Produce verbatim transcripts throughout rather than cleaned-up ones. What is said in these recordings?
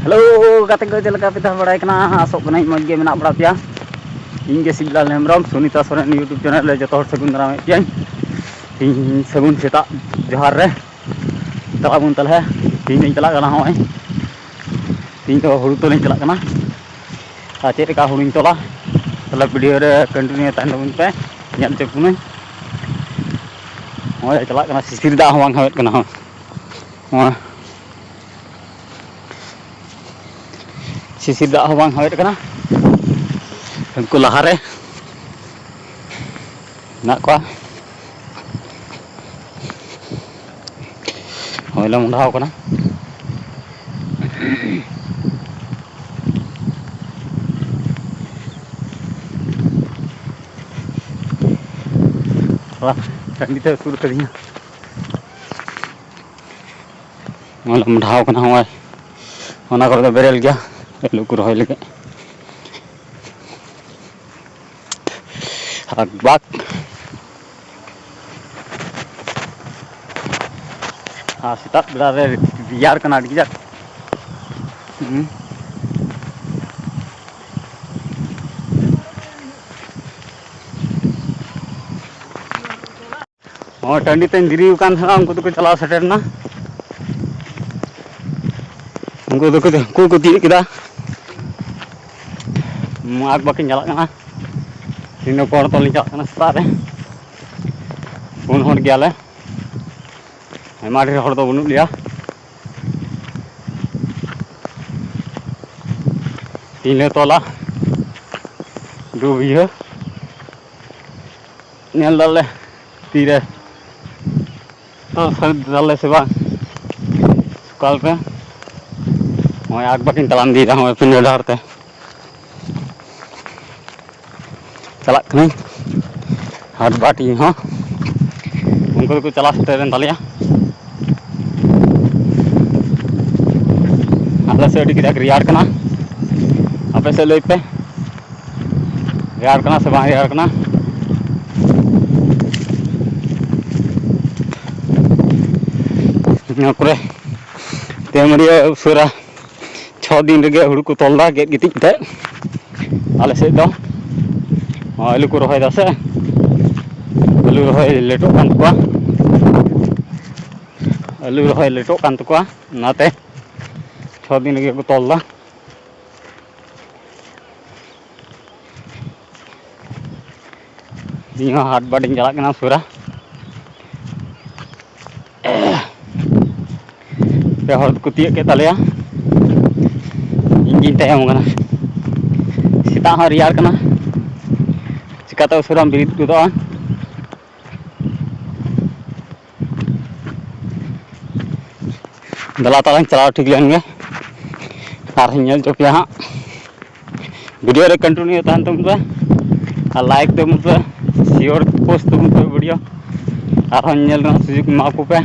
Hello ᱜᱟᱛᱮ ᱠᱚ, ᱪᱮᱫ ᱞᱮᱠᱟ ᱯᱮ ᱛᱟᱦᱮᱸ ᱵᱟᱲᱟᱭ ᱠᱟᱱᱟ? ᱟᱥᱚᱜ ᱠᱟᱹᱱᱟᱹᱧ ᱢᱚᱡᱽ ᱜᱮ ᱢᱮᱱᱟᱜ ᱵᱟᱲᱟ ᱯᱮᱭᱟ᱾ ᱤᱧ ᱜᱮ ᱥᱤᱵᱞᱟᱞ ᱦᱮᱢᱵᱨᱚᱢ, ᱥᱩᱱᱤᱛᱟ ᱥᱚᱨᱮᱱ YouTube ᱪᱮᱱᱮᱞ ᱨᱮ ᱡᱚᱛᱚ ᱦᱚᱲ ᱥᱟᱹᱜᱩᱱ ᱫᱟᱨᱟᱢᱮᱫ ᱯᱮᱭᱟᱧ᱾ ᱛᱤᱦᱤᱧ ᱥᱟᱹᱜᱩᱱ ᱥᱮᱛᱟᱜ ᱡᱚᱦᱟᱨ ᱨᱮ᱾ ᱪᱟᱞᱟᱜ ᱵᱚᱱ ᱛᱟᱦᱚᱞᱮ᱾ ᱛᱤᱦᱤᱧ ᱞᱤᱧ ᱪᱟᱞᱟᱜ ᱠᱟᱱᱟ, ᱦᱚᱸᱜᱼᱚᱭ ᱛᱤᱦᱤᱧ ᱫᱚ ᱦᱩᱲᱩ ᱛᱚᱞᱤᱧ ᱪᱟᱞᱟᱜ ᱠᱟᱱᱟ᱾ ᱟᱨ ᱪᱮᱫ ᱞᱮᱠᱟ ᱦᱩᱲᱩᱧ ᱛᱚᱞᱟ, ᱛᱟᱦᱚᱞᱮ ᱵᱷᱤᱰᱤᱭᱳ ᱨᱮ ᱠᱚᱱᱴᱤᱱᱤᱭᱩ ᱛᱟᱦᱮᱱ ᱛᱟᱵᱚᱱ ᱯᱮ, ᱧᱮᱞ ᱦᱚᱪᱚ ᱵᱚᱱᱟᱹᱧ᱾ ᱱᱚᱜᱼᱚᱭ ᱪᱟᱞᱟᱜ ᱠᱟᱱᱟ, ᱥᱤᱥᱤᱨ ᱫᱟᱜ ᱦᱚᱸ ᱵᱟᱝ ᱦᱟᱣᱮᱫ ᱠᱟᱱᱟ᱾ ᱦᱚᱸ, ᱱᱚᱣᱟ ᱥᱤᱥᱤᱨ ᱫᱟᱜ ᱦᱚᱸ ᱵᱟᱝ ᱦᱟᱣᱮᱫ ᱠᱟᱱᱟ᱾ ᱩᱱᱠᱩ ᱞᱟᱦᱟᱨᱮ ᱢᱮᱱᱟᱜ ᱠᱚᱣᱟ᱾ ᱦᱚᱭ ᱞᱮ ᱢᱚᱦᱰᱟᱣ ᱠᱟᱱᱟ᱾ ᱛᱷᱚᱲᱟ ᱴᱟᱺᱰᱤ ᱛᱮ ᱥᱩᱨ ᱠᱟᱹᱫᱤᱧᱟ᱾ ᱱᱚᱜᱼᱚᱭ ᱞᱮ ᱢᱚᱦᱰᱟᱣ ᱠᱟᱱᱟ᱾ ᱱᱚᱜᱼᱚᱭ ᱚᱱᱟ ᱠᱚᱨᱮ ᱫᱚ ᱵᱮᱨᱮᱞ ᱜᱮᱭᱟ, ᱟᱹᱞᱩ ᱠᱚ ᱨᱚᱦᱚᱭ ᱞᱟᱹᱜᱤᱫ᱾ ᱟᱠᱵᱟᱠ᱾ ᱟᱨ ᱥᱮᱛᱟᱜ ᱵᱮᱲᱟ ᱨᱮ ᱨᱮᱭᱟᱲ ᱠᱟᱱᱟ ᱟᱹᱰᱤ ᱠᱟᱡᱟᱠ᱾ ᱦᱩᱸ᱾ ᱦᱚᱸ, ᱴᱟᱺᱰᱤ ᱛᱮᱧ ᱫᱮᱨᱤ ᱟᱠᱟᱱ ᱛᱟᱦᱮᱱᱟ, ᱩᱱᱠᱩ ᱫᱚᱠᱚ ᱪᱟᱞᱟᱣ ᱥᱮᱴᱮᱨ ᱮᱱᱟ᱾ ᱩᱱᱠᱩ ᱫᱚᱠᱚ, ᱩᱱᱠᱩ ᱠᱚ ᱛᱤᱭᱳᱜ ᱠᱮᱫᱟ᱾ ᱢᱟᱜᱽ ᱵᱟᱹᱠᱤᱱ ᱪᱟᱞᱟᱜ ᱠᱟᱱᱟ᱾ ᱤᱧ ᱫᱚ ᱯᱚᱨ ᱛᱚᱞᱤᱧ ᱪᱟᱞᱟᱜ ᱠᱟᱱᱟ ᱥᱮᱛᱟᱜ ᱨᱮ᱾ ᱯᱩᱱ ᱦᱚᱲ ᱜᱮᱭᱟᱞᱮ᱾ ᱟᱭᱢᱟ ᱰᱷᱮᱨ ᱦᱚᱲ ᱫᱚ ᱵᱟᱹᱱᱩᱜ ᱞᱮᱭᱟ᱾ ᱛᱤᱱ ᱞᱮ ᱛᱚᱞᱟ ᱫᱩ ᱵᱤᱜᱷᱟᱹ᱾ ᱧᱮᱞ ᱫᱟᱞᱮ ᱛᱤᱨᱮ ᱛᱚ ᱥᱟᱹᱛ ᱫᱟᱞᱮ ᱥᱮ ᱵᱟᱝ᱾ ᱥᱚᱠᱟᱞ ᱨᱮ ᱱᱚᱜᱼᱚᱭ ᱟᱠᱵᱟᱠᱤᱱ ᱛᱟᱲᱟᱢ ᱤᱫᱤᱭᱮᱫᱟ, ᱱᱚᱜᱼᱚᱭ ᱯᱤᱸᱰᱟᱹ ᱰᱟᱦᱟᱨ ᱛᱮ ᱪᱟᱞᱟᱜ ᱠᱟᱹᱱᱟᱹᱧ᱾ ᱦᱟᱴ ᱵᱟᱴ ᱤᱧ ᱦᱚᱸ, ᱩᱱᱠᱩ ᱫᱚᱠᱚ ᱪᱟᱞᱟᱣ ᱥᱮᱴᱮᱨᱮᱱ ᱛᱟᱞᱮᱭᱟ᱾ ᱟᱞᱮ ᱥᱮᱫ ᱟᱹᱰᱤ ᱠᱟᱡᱟᱠ ᱨᱮᱭᱟᱲ ᱠᱟᱱᱟ, ᱟᱯᱮ ᱥᱮᱫ ᱞᱟᱹᱭ ᱯᱮ, ᱨᱮᱭᱟᱲ ᱠᱟᱱᱟ ᱥᱮ ᱵᱟᱝ ᱨᱮᱭᱟᱲ ᱠᱟᱱᱟ? ᱱᱚᱣᱟ ᱠᱚᱨᱮ ᱛᱮᱢᱟᱹᱨᱤᱭᱟᱹ ᱩᱥᱟᱹᱨᱟ ᱪᱷᱚ ᱫᱤᱱ ᱨᱮᱜᱮ ᱦᱩᱲᱩ ᱠᱚ ᱛᱚᱞ ᱫᱟ ᱜᱮᱫ ᱜᱤᱛᱤᱡ ᱠᱟᱛᱮ᱾ ᱟᱞᱮ ᱥᱮᱫ ᱫᱚ ᱱᱚᱣᱟ ᱟᱹᱞᱩ ᱠᱚ ᱨᱚᱦᱚᱭ ᱫᱟ ᱥᱮ, ᱟᱹᱞᱩ ᱨᱚᱦᱚᱭ ᱞᱮᱴᱚᱜ ᱠᱟᱱ ᱛᱟᱠᱚᱣᱟ, ᱟᱹᱞᱩ ᱨᱚᱦᱚᱭ ᱞᱮᱴᱚᱜ ᱠᱟᱱ ᱛᱟᱠᱚᱣᱟ, ᱚᱱᱟᱛᱮ ᱪᱷᱚ ᱫᱤᱱ ᱨᱮᱜᱮ ᱠᱚ ᱛᱚᱞ ᱫᱟ᱾ ᱤᱧ ᱦᱚᱸ ᱦᱟᱴ ᱵᱟᱴ ᱤᱧ ᱪᱟᱞᱟᱜ ᱠᱟᱱᱟ ᱩᱥᱟᱹᱨᱟ᱾ ᱯᱮ ᱦᱚᱲ ᱫᱚᱠᱚ ᱛᱤᱭᱳᱜ ᱠᱮᱫ ᱛᱟᱞᱮᱭᱟ, ᱤᱧ ᱜᱤᱧ ᱛᱟᱭᱚᱢ ᱠᱟᱱᱟ᱾ ᱥᱮᱛᱟᱜ ᱦᱚᱸ ᱨᱮᱭᱟᱲ ᱠᱟᱱᱟ, ᱪᱤᱠᱟᱛᱮ ᱩᱥᱟᱹᱨᱟᱢ ᱵᱮᱨᱮᱫ ᱜᱚᱫᱚᱜᱼᱟ? ᱫᱮᱞᱟ ᱛᱟᱦᱞᱮᱧ ᱪᱟᱞᱟᱣ ᱴᱷᱤᱠ ᱞᱮᱱ ᱜᱮ, ᱟᱨᱦᱚᱸᱧ ᱧᱮᱞ ᱦᱚᱪᱚ ᱯᱮᱭᱟ ᱦᱟᱸᱜ᱾ ᱵᱷᱤᱰᱤᱭᱳ ᱨᱮ ᱠᱚᱱᱴᱤᱱᱤᱭᱩ ᱛᱟᱦᱮᱱ ᱛᱟᱵᱚᱱ ᱯᱮ, ᱟᱨ ᱞᱟᱭᱤᱠ ᱛᱟᱵᱚᱱ ᱯᱮ, ᱥᱮᱭᱟᱨ ᱯᱳᱥᱴ ᱛᱟᱵᱚᱱ ᱯᱮ ᱵᱷᱤᱰᱤᱭᱳ, ᱟᱨᱦᱚᱸ ᱧᱮᱞ ᱨᱮᱱᱟᱜ ᱥᱩᱡᱳᱜᱽ ᱮᱢᱟ ᱠᱚ ᱯᱮ᱾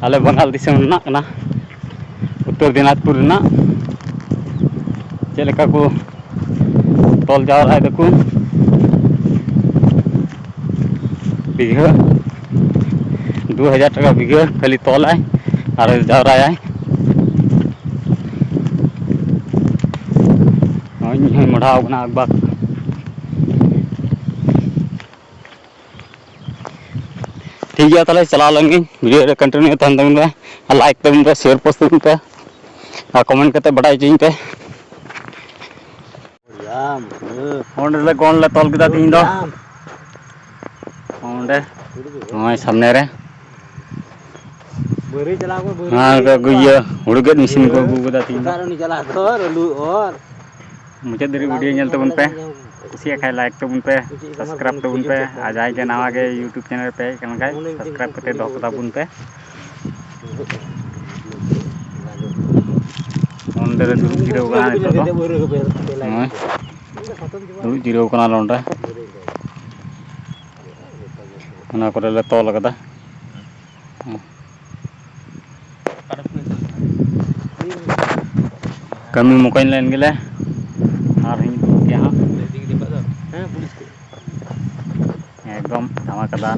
ᱟᱞᱮ ᱵᱟᱝᱜᱟᱞ ᱫᱤᱥᱚᱢ ᱨᱮᱱᱟᱜ ᱠᱟᱱᱟ, ᱩᱛᱛᱚᱨ ᱫᱤᱱᱟᱡᱽᱯᱩᱨ ᱨᱮᱱᱟᱜ᱾ ᱪᱮᱫ ᱞᱮᱠᱟ ᱠᱚ ᱛᱚᱞ ᱡᱟᱣᱨᱟᱭ ᱫᱟᱠᱚ, ᱵᱤᱜᱷᱟᱹ ᱫᱩ ᱦᱟᱡᱟᱨ ᱴᱟᱠᱟ ᱵᱤᱜᱷᱟᱹ ᱠᱷᱟᱹᱞᱤ ᱛᱚᱞᱟᱭ ᱟᱨ ᱡᱟᱣᱨᱟᱭᱟᱭ᱾ ᱱᱚᱜᱼᱚᱭ ᱤᱧ ᱦᱚᱸᱧ ᱢᱚᱰᱷᱟᱣ ᱠᱟᱱᱟ ᱮᱠᱵᱟᱨ᱾ ᱴᱷᱤᱠ ᱜᱮᱭᱟ, ᱛᱟᱦᱞᱮ ᱪᱟᱞᱟᱣ ᱞᱮᱱ ᱜᱤᱧ᱾ ᱵᱷᱤᱰᱤᱭᱳ ᱨᱮ ᱠᱚᱱᱴᱤᱱᱤᱭᱩ ᱛᱟᱦᱮᱱ ᱛᱟᱵᱚᱱ ᱯᱮ, ᱟᱨ ᱞᱟᱭᱤᱠ ᱛᱟᱵᱚᱱ ᱯᱮ, ᱥᱮᱭᱟᱨ ᱯᱳᱥᱴ ᱛᱟᱵᱚᱱ ᱯᱮ, ᱟᱨ ᱠᱚᱢᱮᱱᱴ ᱠᱟᱛᱮ ᱵᱟᱰᱟᱭ ᱦᱚᱪᱚᱧ ᱯᱮ᱾ ᱚᱸᱰᱮ ᱞᱮ ᱜᱚᱱ ᱞᱮ ᱛᱚᱞ ᱠᱮᱫᱟ ᱛᱤᱦᱤᱧ ᱫᱚ᱾ ᱚᱸᱰᱮ, ᱱᱚᱜᱼᱚᱭ ᱥᱟᱢᱱᱮ ᱨᱮ᱾ ᱵᱟᱹᱨᱤ ᱪᱟᱞᱟᱣ ᱠᱚ, ᱵᱟᱹᱨᱤ ᱟᱨ ᱠᱚ ᱟᱹᱜᱩᱭᱟ, ᱦᱩᱲᱩ ᱜᱮᱫ ᱢᱮᱥᱤᱱ ᱠᱚ ᱟᱹᱜᱩ ᱠᱟᱫᱟ ᱛᱤᱦᱤᱧ ᱫᱚ᱾ ᱚᱠᱟᱨᱮ ᱩᱱᱤ ᱪᱟᱞᱟᱜ ᱫᱚ, ᱨᱟᱹᱞᱩ ᱚᱨ᱾ ᱢᱩᱪᱟᱹᱫ ᱫᱷᱟᱹᱨᱤᱡ ᱵᱷᱤᱰᱤᱭᱳ ᱧᱮᱞ ᱛᱟᱵᱚᱱ ᱯᱮ᱾ ᱠᱩᱥᱤᱭᱟᱜ ᱠᱷᱟᱡ ᱞᱟᱭᱤᱠ ᱛᱟᱵᱚᱱ ᱯᱮ, ᱥᱟᱵᱥᱠᱨᱟᱭᱤᱵ ᱛᱟᱵᱚᱱ ᱯᱮ, ᱟᱨ ᱡᱟᱦᱟᱸᱭ ᱜᱮ ᱱᱟᱣᱟ ᱜᱮ ᱭᱩᱴᱩᱵᱽ ᱪᱮᱱᱮᱞ ᱨᱮ ᱯᱮ ᱦᱮᱡ ᱟᱠᱟᱱ ᱠᱷᱟᱡ ᱥᱟᱵᱥᱠᱨᱟᱭᱤᱵ ᱠᱟᱛᱮ ᱫᱚᱦᱚ ᱠᱟᱛᱟ ᱵᱚᱱ ᱯᱮ᱾ ᱚᱸᱰᱮ ᱞᱮ ᱫᱩᱲᱩᱵ ᱡᱤᱨᱟᱹᱣ ᱠᱟᱱᱟ ᱱᱤᱛᱚᱜ ᱫᱚ᱾ ᱱᱚᱜᱼᱚᱭ ᱫᱩᱲᱩᱵ ᱡᱤᱨᱟᱹᱣ ᱠᱟᱱᱟᱞᱮ ᱚᱸᱰᱮ᱾ ᱚᱱᱟ ᱠᱚᱨᱮ ᱞᱮ ᱛᱚᱞ ᱠᱟᱫᱟ᱾ ᱠᱟᱹᱢᱤ ᱢᱚᱠᱚᱧ ᱞᱮᱱ ᱜᱮᱞᱮ, ᱟᱨ ᱦᱚᱸᱧ ᱩᱫᱩᱜ ᱟᱯᱮᱭᱟ ᱦᱟᱸᱜ᱾ ᱮᱠᱫᱚᱢ ᱫᱷᱟᱢᱟᱠᱟᱫᱟᱨ᱾